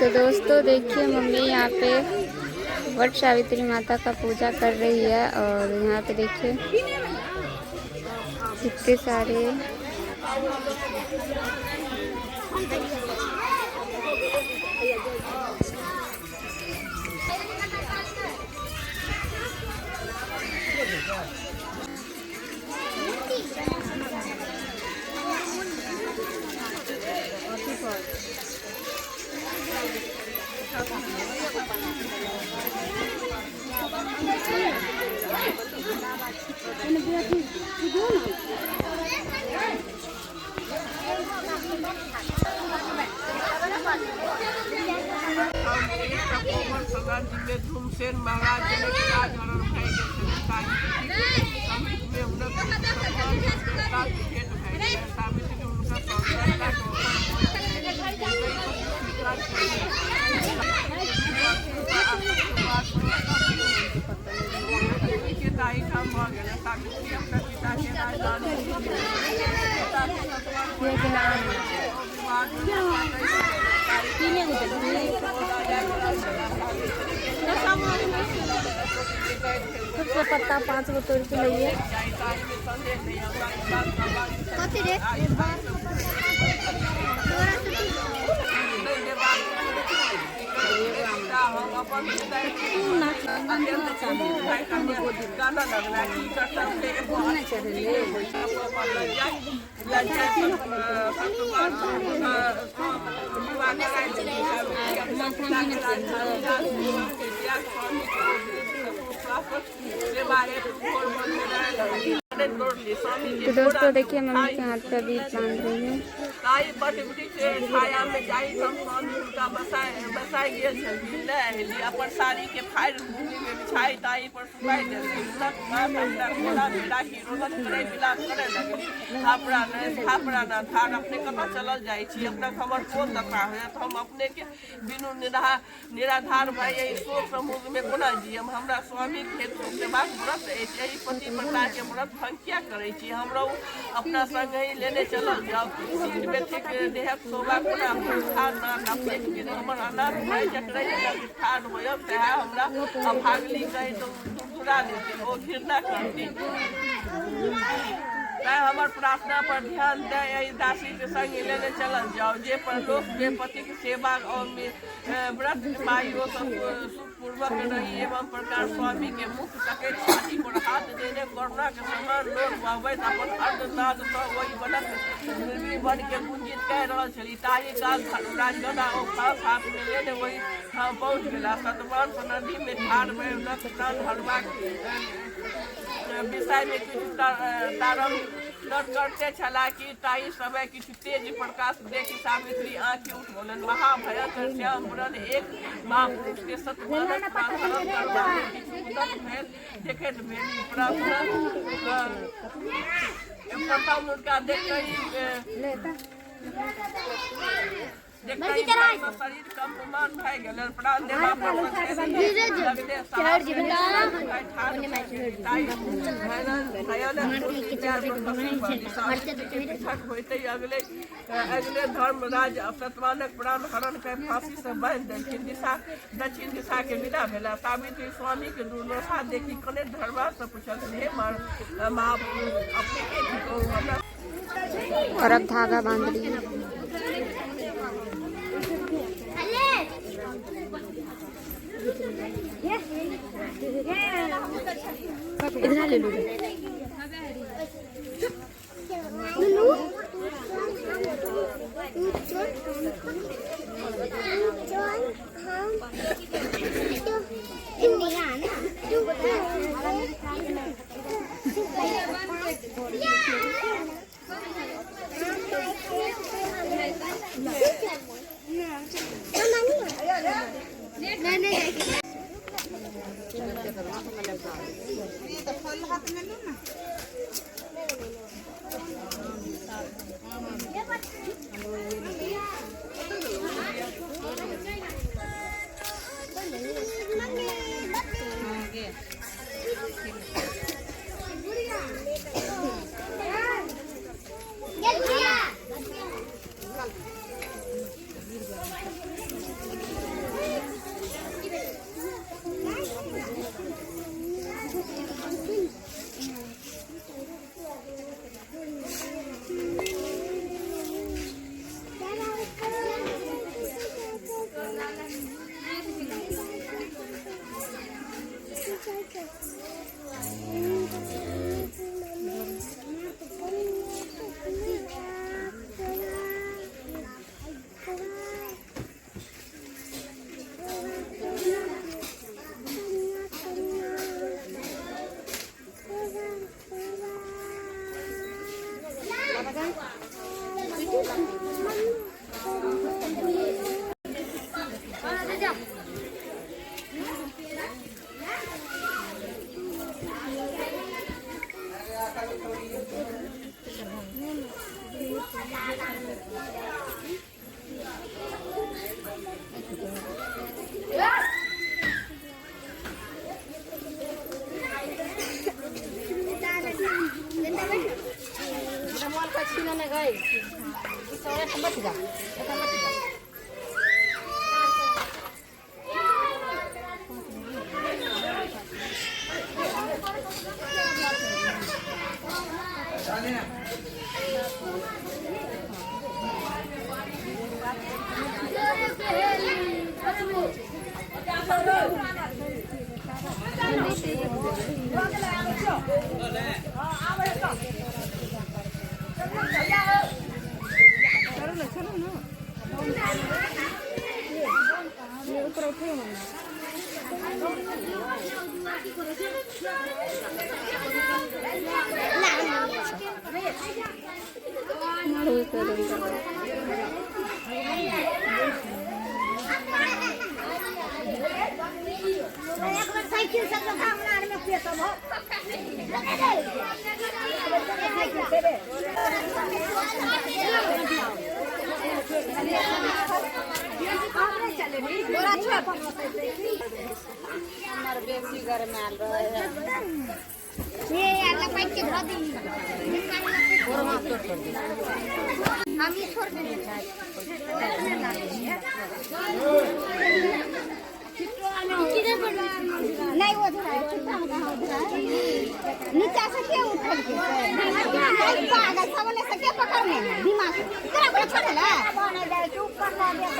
तो दोस्तों देखिए, मम्मी यहाँ पे वट सावित्री माता का पूजा कर रही है और यहाँ पे देखिए कितने सारे धूमसेन महाराज जनक राजहरण भए गेल छलनि, ताहि समीप मे हुनक भेंट भए गेलनि। सावित्री हुनका सहायता के ताहिठाम भऽ गेल। सावित्री अपना पिताके राजधानी सबसे पत्ता 5 गो तोड़ के लइए। कथी रे? तो दोस्तों देखिए, मम्मी के हाथ पे अभी बांध रही है। ताहि बट वृक्ष छाया मे जाहि ठाम स्वामी हुनका बसाय बसाय गेल छलखिन, लए अयली। अपन साड़ी के फाड़ि भूमि मे बिछाइ ताहि पर सुताइ देलखिन। हुनक माथ अपना कोरा मे राखि रोदन करय विलाप करय लगली। थापरा ना थार, अपने कतऽ चलल जाइ छी? अपना हमर कोन दशा होयत? हम अपने के बिनु निराधार भए एहि शोक समुद्र मे कोना जियब? हमरा स्वामीक हेतु सेवाक व्रत अछि। एहि पति व्रता के व्रत भंग किया करै छी? हमरो अपना संगहि लेने चलल जाउ। शील व्यक्तिक देहक शोभा कोना ठाढ़ नाथ, अपनेक बिनु हमर अनाथ भए जकरहि लग ठाढ़ होयब सएह हमरा अभागली कहि दुरदुरा देती, ओ घृणा करती। तैं हमर प्रार्थना पर ध्यान दय एहि दासी के संग लेने चलल जाउ। जे परलोक मे पतिक सेवा और व्रत निभाई ओ सब सुखपूर्वक रही। एवं प्रकार स्वामी के मुख तकैत छाती पर हाथ देने करुणा के समान लोर बहबैत अपन अर्धनाद सँ ओहि वनक निर्विण वन के गुंजित कय रहल छली। ताहि काल धर्मराज गदा ओ फाँस हाथ मे लेने ओहि ठाम पहुँच गेलाह। सतवान नदी मे ठाढ़ भए हुनक प्राण हरबाक विषय मे किछु तारम करते छलाह कि ताहि समय किछु तेज प्रकाश देखि सावित्री आँखि उठौलनि। महाभयंकर श्याम वरण एक महापुरुष के सतवानक प्राण हरण करबा मे किछु उद्यत भेल देखैत भेली। प्रथम हुनका देखतहि शरीर कंपमान भए गेलनि। प्राण देबा पर लगले पृथक होइते अगले अगले धर्मराज सतवानक प्राण हरण कय फांसी से बान्हि देलखिन। दिशा दक्षिण दिशा के विदा भेला। सावित्री स्वामी के दुर्दशा देखि कने धर्मराज से पुछलखिन, हे महापुरुष, अपने के थिकहुँ? हमरा और अब धागा बांध रही है। इधर ले लो। नहीं वो नीचा से के उठल के पागल सबने से के पकड़ने दिमाग तोरा को छोड़ ले ऊपर ना दे।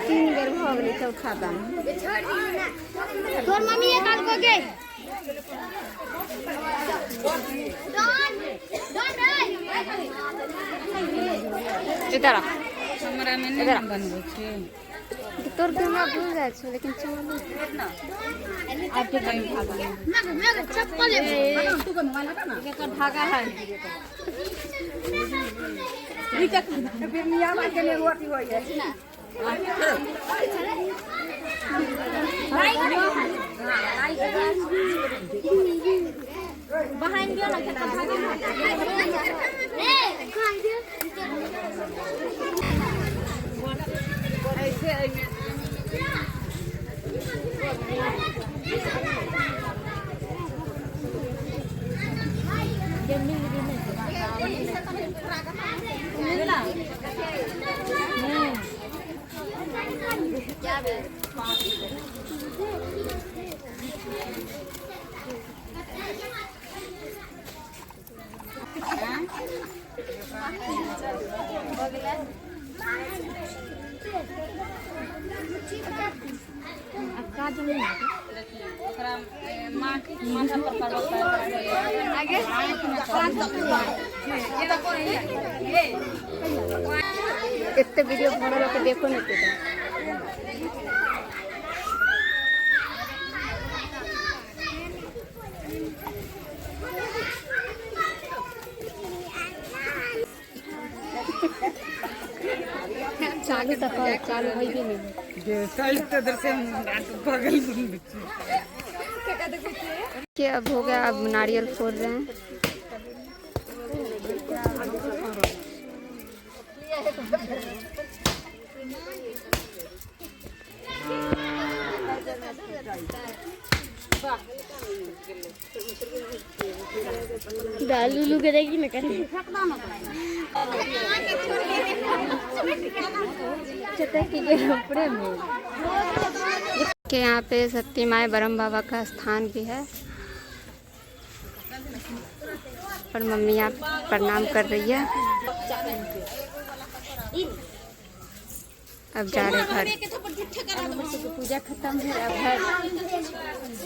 तीन बेर भऽ गेलै चौथा दाम। तोर मम्मी एक आल को गे डॉन डॉन इधर आ, हमरा में नहीं ना बनबै छै। तोर के हमरा भूल जाइ छै लेकिन चलू चप्पल एकर धागा है। ओकरा माथा पर पर्वत एते वीडियो बनल के देखो नहीं के। चालू तो कर, चालू होइबे नहीं। के अब हो गया, अब नारियल फोड़ रहे हैं। डालू लू करेगी ना करेगी के यहाँ पे सत्य माई ब्रह्म बाबा का स्थान भी है और मम्मी यहाँ प्रणाम कर रही है। अब जा रहे घर, पूजा खत्म है, अब घर।